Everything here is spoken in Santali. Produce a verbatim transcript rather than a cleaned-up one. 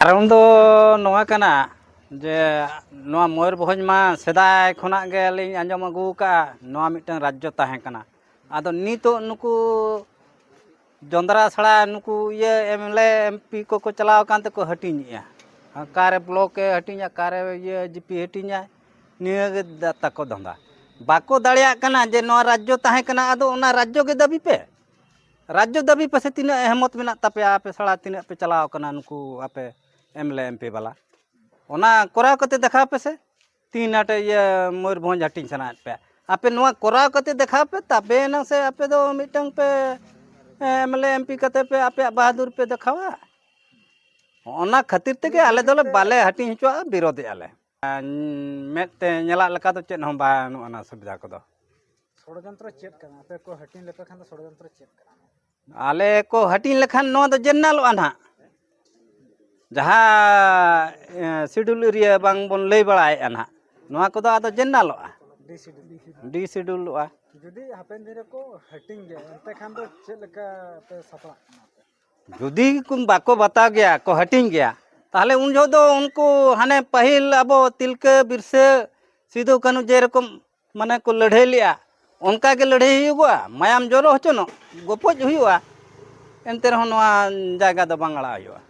ᱠᱟᱨᱚᱱ ᱫᱚ ᱱᱚᱣᱟ ᱠᱟᱱᱟ ᱡᱮ ᱱᱚᱣᱟ ᱢᱚᱭᱩᱨᱵᱷᱚᱸᱡᱽ ᱢᱟ ᱥᱮᱫᱟᱭ ᱠᱷᱚᱱᱟᱜ ᱜᱮ ᱞᱤᱧ ᱟᱸᱡᱚᱢ ᱟᱹᱜᱩ ᱟᱠᱟᱫᱼᱟ, ᱱᱚᱣᱟ ᱢᱤᱫᱴᱟᱝ ᱨᱟᱡᱽᱡᱚ ᱛᱟᱦᱮᱸ ᱠᱟᱱᱟ᱾ ᱟᱫᱚ ᱱᱤᱛᱚᱜ ᱱᱩᱠᱩ ᱡᱚᱸᱫᱽᱨᱟ ᱥᱟᱲᱟ ᱱᱩᱠᱩ ᱤᱭᱟᱹ M L A M P ᱠᱚᱠᱚ ᱪᱟᱞᱟᱣ ᱟᱠᱟᱱ ᱛᱮᱠᱚ ᱦᱟᱹᱴᱤᱧᱮᱜᱼᱟ᱾ ᱚᱠᱟᱨᱮ ᱵᱞᱚᱠ ᱮ ᱦᱟᱹᱴᱤᱧᱟ, ᱚᱠᱟᱨᱮ ᱤᱭᱟᱹ ᱡᱤ ᱯᱤ ᱦᱟᱹᱴᱤᱧᱟᱭ, ᱱᱤᱭᱟᱹ ᱜᱮ ᱫᱟ-, ᱛᱟᱠᱚ ᱫᱷᱟᱸᱫᱟ᱾ ᱵᱟᱠᱚ ᱫᱟᱲᱮᱭᱟᱜ ᱠᱟᱱᱟ ᱡᱮ ᱱᱚᱣᱟ ᱨᱟᱡᱽᱡᱚ ᱛᱟᱦᱮᱸ ᱠᱟᱱᱟ, ᱟᱫᱚ ᱚᱱᱟ ᱨᱟᱡᱽᱡᱚ ᱜᱮ ᱫᱟᱹᱵᱤ ᱯᱮ᱾ ᱨᱟᱡᱽᱡᱚ ᱫᱟᱹᱵᱤ ᱯᱟᱥᱮ ᱛᱤᱱᱟᱹᱜ ᱮᱦᱢᱚᱛ ᱢᱮᱱᱟᱜ ᱛᱟᱯᱮᱭᱟ, ᱟᱯᱮ ᱥᱟᱲᱟ ᱛᱤᱱᱟᱹᱜ ᱯᱮ ᱪᱟᱞᱟᱣ ᱠᱟᱱᱟ ᱱᱩᱠᱩ ᱟᱯᱮ M L A M P ᱵᱟᱞᱟ? ᱚᱱᱟ ᱠᱚᱨᱟᱣ ᱠᱟᱛᱮ ᱫᱮᱠᱷᱟᱣ ᱯᱮ ᱥᱮ᱾ ᱛᱤᱱ ᱟᱴᱮ ᱤᱭᱟᱹ ᱢᱚᱭᱩᱨᱵᱷᱚᱸᱡᱽ ᱦᱟᱹᱴᱤᱧ ᱥᱟᱱᱟᱭᱮᱫ ᱯᱮᱭᱟ? ᱟᱯᱮ ᱱᱚᱣᱟ ᱠᱚᱨᱟᱣ ᱠᱟᱛᱮ ᱫᱮᱠᱷᱟᱣ ᱯᱮ, ᱛᱟᱵᱮ ᱮᱱᱟᱝ ᱥᱮ ᱟᱯᱮ ᱫᱚ ᱢᱤᱫᱴᱟᱝ ᱯᱮ M L A M P ᱠᱟᱛᱮ ᱯᱮ ᱟᱯᱮᱭᱟᱜ ᱵᱟᱦᱟᱫᱩᱨ ᱯᱮ ᱫᱮᱠᱷᱟᱣᱟ᱾ ᱚᱱᱟ ᱠᱷᱟᱹᱛᱤᱨ ᱛᱮᱜᱮ ᱟᱞᱮ ᱫᱚᱞᱮ ᱵᱟᱞᱮ ᱦᱟᱹᱴᱤᱧ ᱦᱚᱪᱚᱣᱟᱜᱼᱟ, ᱵᱤᱨᱳᱫᱷᱮᱜᱼᱟ ᱞᱮ᱾ ᱢᱮᱫ ᱛᱮ ᱧᱮᱞᱟᱜ ᱞᱮᱠᱟ ᱫᱚ ᱪᱮᱫ ᱦᱚᱸ ᱵᱟᱹᱱᱩᱜ ᱟᱱᱟ ᱥᱩᱵᱤᱫᱷᱟ ᱠᱚᱫᱚ᱾ ᱥᱚᱲᱚᱡᱚᱱᱛᱨᱚ ᱪᱮᱫ ᱠᱟᱱᱟ? ᱟᱯᱮ ᱠᱚ ᱦᱟᱹᱴᱤᱧ ᱞᱮᱯᱮ ᱠᱷᱟᱱ ᱫᱚ ᱥᱚᱲᱚᱡᱚᱱᱛᱨᱚ ᱪᱮᱫ ᱠᱟᱱᱟ? ᱟᱞᱮ ᱠᱚ ᱦᱟᱹᱴᱤᱧ ᱞᱮᱠᱷᱟᱱ ᱱᱚᱣᱟ ᱫᱚ ᱡᱮᱱᱟᱞᱚᱜᱼᱟ ᱱᱟᱦᱟᱜ᱾ ᱡᱟᱦᱟᱸ, ᱮ, ᱥᱤᱰᱩᱞ ᱮᱨᱤᱭᱟ ᱵᱟᱝ ᱵᱚᱱ ᱞᱟᱹᱭ ᱵᱟᱲᱟᱭᱮᱫᱼᱟ ᱱᱟᱦᱟᱜ, ᱱᱚᱣᱟ ᱠᱚᱫᱚ ᱟᱫᱚ ᱡᱮᱱᱟᱞᱚᱜᱼᱟ, ᱰᱤ ᱥᱤᱰᱩᱞ᱾ ᱰᱤ ᱥᱤᱰᱩᱞᱚᱜᱼᱟ᱾ ᱡᱩᱫᱤ ᱦᱟᱯᱮᱱ ᱫᱤᱱ ᱨᱮᱠᱚ ᱦᱟᱹᱴᱤᱧ ᱜᱮᱭᱟ, ᱮᱱᱛᱮ ᱠᱷᱟᱱ ᱫᱚ ᱪᱮᱫ ᱞᱮᱠᱟ ᱯᱮ ᱥᱟᱯᱲᱟᱜ ᱠᱟᱱᱟ ᱯᱮ? ᱡᱩᱫᱤ ᱠᱚ ᱵᱟᱠᱚ ᱵᱟᱛᱟᱣ ᱜᱮᱭᱟ, ᱠᱚ ᱦᱟᱹᱴᱤᱧ ᱜᱮᱭᱟ, ᱛᱟᱦᱚᱞᱮ ᱩᱱ ᱡᱚᱦᱚᱜ ᱫᱚ ᱩᱱᱠᱩ ᱦᱟᱱᱮ ᱯᱟᱹᱦᱤᱞ ᱟᱵᱚ ᱛᱤᱞᱠᱟᱹ, ᱵᱤᱨᱥᱟᱹ, ᱥᱤᱫᱩ, ᱠᱟᱹᱱᱦᱩ ᱡᱮᱨᱚᱠᱚᱢ ᱢᱟᱱᱮ ᱠᱚ ᱞᱟᱹᱲᱦᱟᱹᱭ ᱞᱮᱜᱼᱟ, ᱚᱱᱠᱟ ᱜᱮ ᱞᱟᱹᱲᱦᱟᱹᱭ ᱦᱩᱭᱩᱜᱚᱜᱼᱟ, ᱢᱟᱭᱟᱢ ᱡᱚᱨᱚ ᱦᱚᱪᱚᱱᱚᱜ, ᱜᱚᱯᱚᱡ ᱦᱩᱭᱩᱜᱼᱟ, ᱮᱱᱛᱮ ᱨᱮᱦᱚᱸ ᱱᱚᱣᱟ ᱡᱟᱭᱜᱟ ᱫᱚ ᱵᱟᱝ ᱟᱲᱟᱜ ᱦᱩᱭᱩᱜᱼᱟ᱾